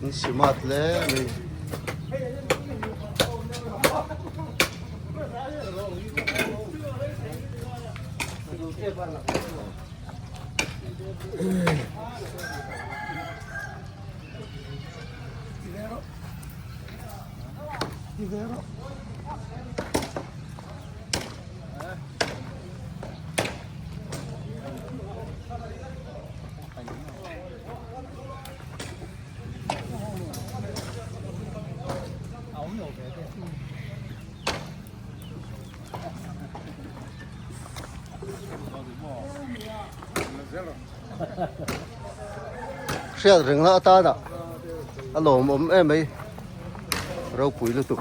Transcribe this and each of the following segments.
An smart hle mai. Hriat reng la atana a lawmawm em mai ropui lutuk.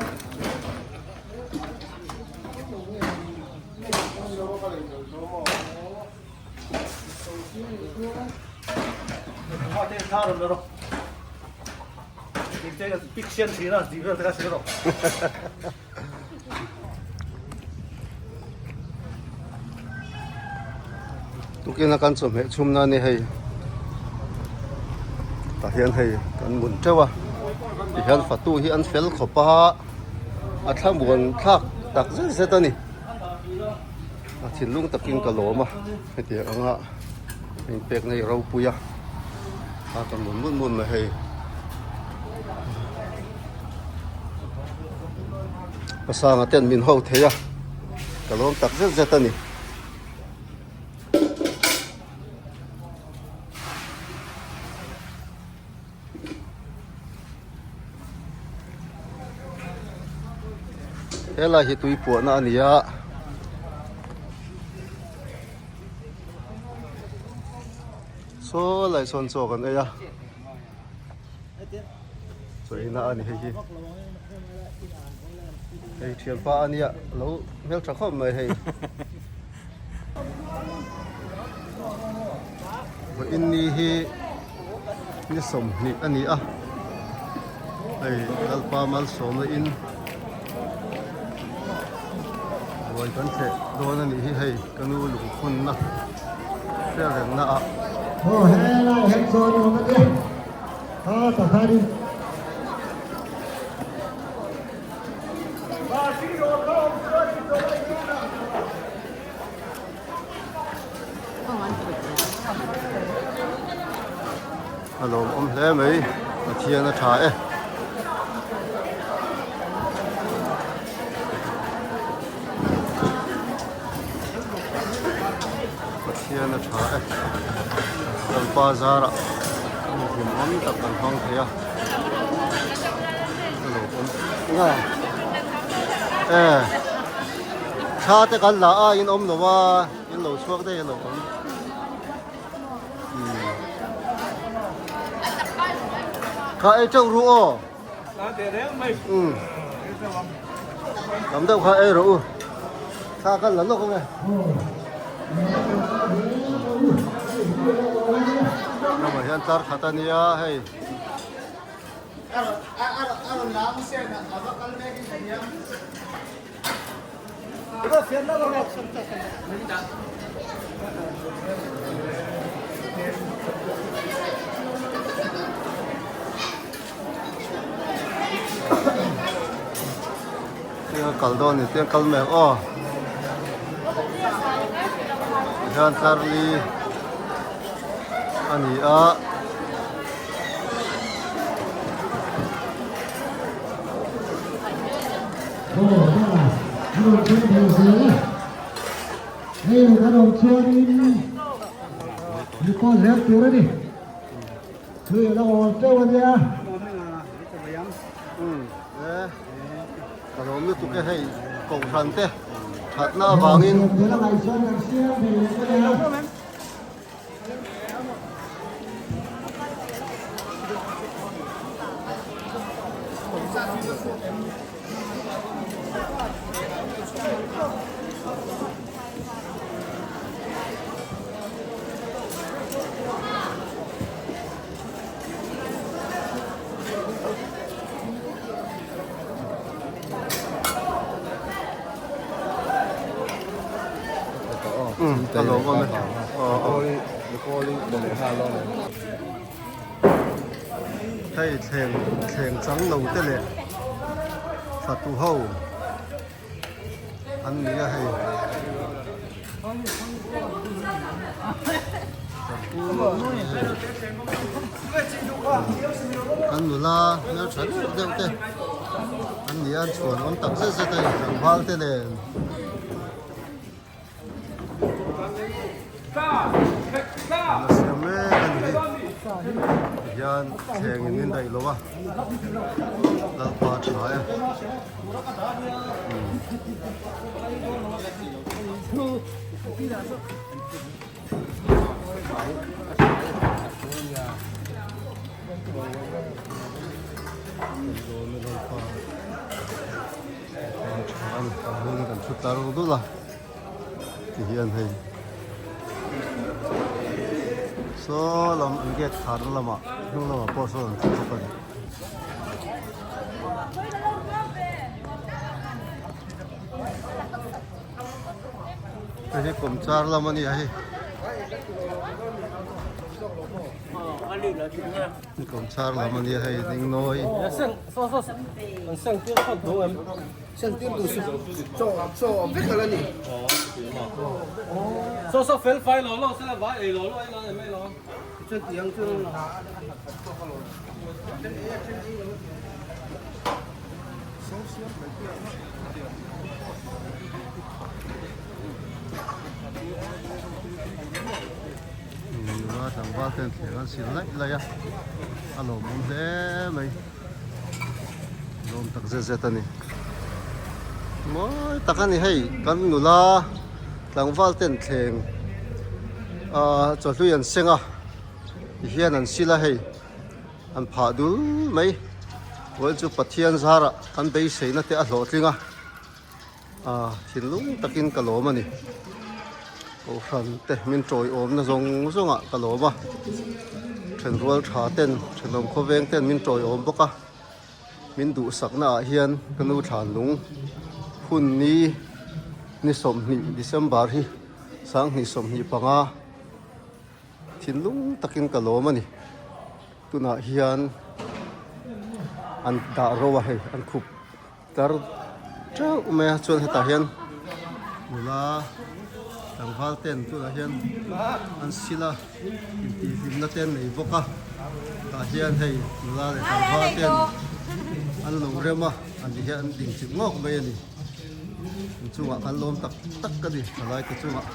Tukin a kan chawhmeh chhum na ni hei tah hian hei kan mun teuh a tihian fatu hi an fel khawp a a thlamuan thlak tak zet zet a ni. A thinlung takin ka lawm a, hetiang anga inpek na hi ropui a, a ka mun mun mun mai hei. Pasanga ten min ho thei a, ka lawm tak zet zet a ni. Helai hi tui puahna a ni a saw lai sawn chaw kan ei a chaw eina a ni hei hi hei thianpa a nia lo hmeltha khawp mai hei. Vawiin ni hi ni 20 a ni a hei Lalpa malsawmna in buai kan thleh dawn a nih hi hei ka nu lungphunna hriat rengna ah. Aw helai hian chuan awm a nia a takharin. A lawmawm hle mai Pathian a tha e. Pathian a tha e. Lalpa zarah hlimawm tak kan hmang thei a. A lawmawm nga e. Thla te kan la a in awm lo a in lo chhuak daih a lo awm kha ei teuh ru aw um tam deuh kha ei rawh u thla kan la lawk ange ramah hian tlar khat a nia hei. Tiang kal dawn ni tiang kal mek aw tihian tlarli a ni a. Hei kan awm chuanin mi pawn zel tur a ni thui a lo awl teuh a nia. Ka lawm lutuk e hei kohhran te thatna avangin. Ka lawm awm e. Hei thleng thleng chang lo te leh fatu ho an ni a hei. Kan nula hmeltha deuh deuh te an ni a an chhuan awm tak zet zet a hei tlangval te nen. An siam mek a ni hi tihian thleng in min daih lo a lalpa a tha e lalpa. Kan thu tar dul a ti hian hei saw lam an gate khar na lamah hnung lamah pawh sawn an thu bawk a ni. Hei hi kawmchar lam a ni a hei. Kawmchar lam a nia hei dingnawi. Nula tlangval ten thleng an sil laih laih a, a lawmawm hle mai, lawm tak zet zet a ni. Mawi tak a ni hei kan nula tlangval ten thleng ah chawhlui an seng a tihian an sil a hei an phah dul mai, vawiin chu Pathian zarah kan beiseina te a hlawhtling a. Ah thinlung takin ka lawm a ni. Kohhran te min tawiawmna zawng zawngah ka lawm a. Thenrual tha ten, thenawm khawveng ten min tawiawm bawk a. Min duhsakna ah hian ka nu thlanlung hun ni ni 20 December hi 2025 thinlung takin ka lawm a ni. Tunah hian an dah ro a hei an khup. Tar teuh mai a chuan hetah hian nula tlangval ten tunah hian an sil a intihhlimna te an nei bawk a tah hian hei nula leh tlangval ten an lo rem a an ti hian an ding chilh ngawk mai a ni an chungah khan lawm tak tak a ni thalai te chungah.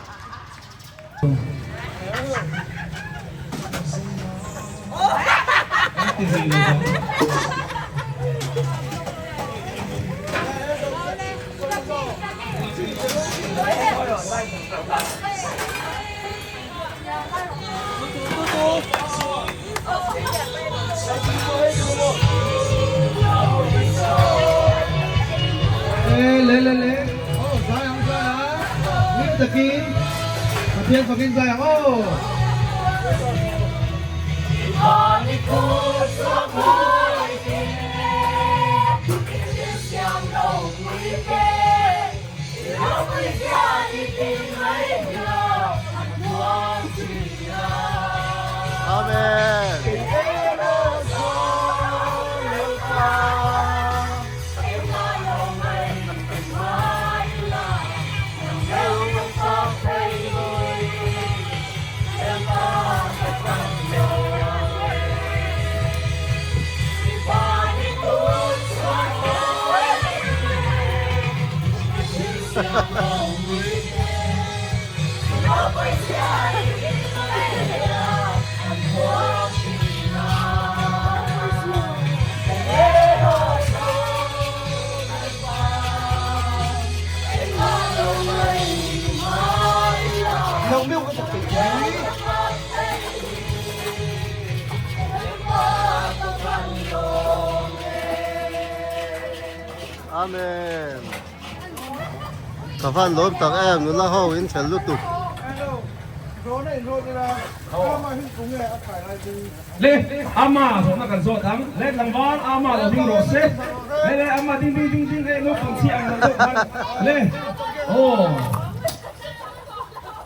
Le le le aw zai ang zai ang hlim takin Pathian fakin zai ang aw. Amen. Amen. Ka van lawm tak em nula ho in fel lutuk. Le ama zawhna kan zawt ang le tlangval ama lo ding rawh se le le ama ding ding ding ding le naupang chhi ang lo deuh khan le aw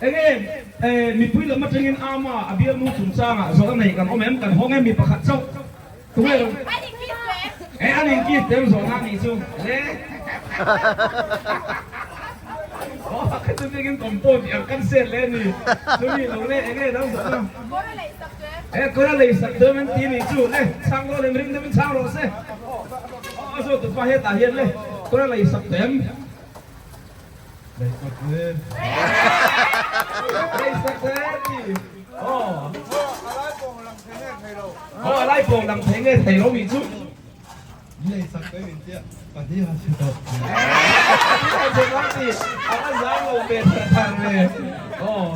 enge mipui lam atangin ama a bialnu chungchangah zawhna nei kan awm em kan hawng em mi pakhat chauh. Tunge lo? E an in kiss tem zawhna anih chu le. Aw ka chu biakin compound tih ang kan set leh ani. Chumi lo le enge dang zawhna. E kawr a lei sak dawn an ti anih chu le. Chhang rawh lem ring deuhin chhang rawh se. Aw a zawt tupa hetah hian le kawr a lei sak tem. Lei sak te. Lei sak te ti. Aw. Aw a lai pawng dang thei nge thei lo mi chu. Lei sak te min tia pahnih ha chhe tawh. Pahnih ha chhe tawh ti. A va zang lo ve thar thar ve. Aw.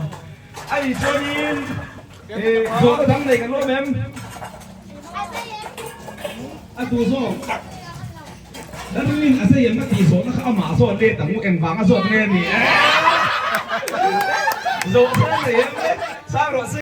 Ani chuanin zawhna dang nei kan awm em? A tu zawk. Lalrin a zei em a tih zawhna kha amah zawt let ang u, engvang a zawt nge ni e? Zawhna nei em le? Sang rawh se.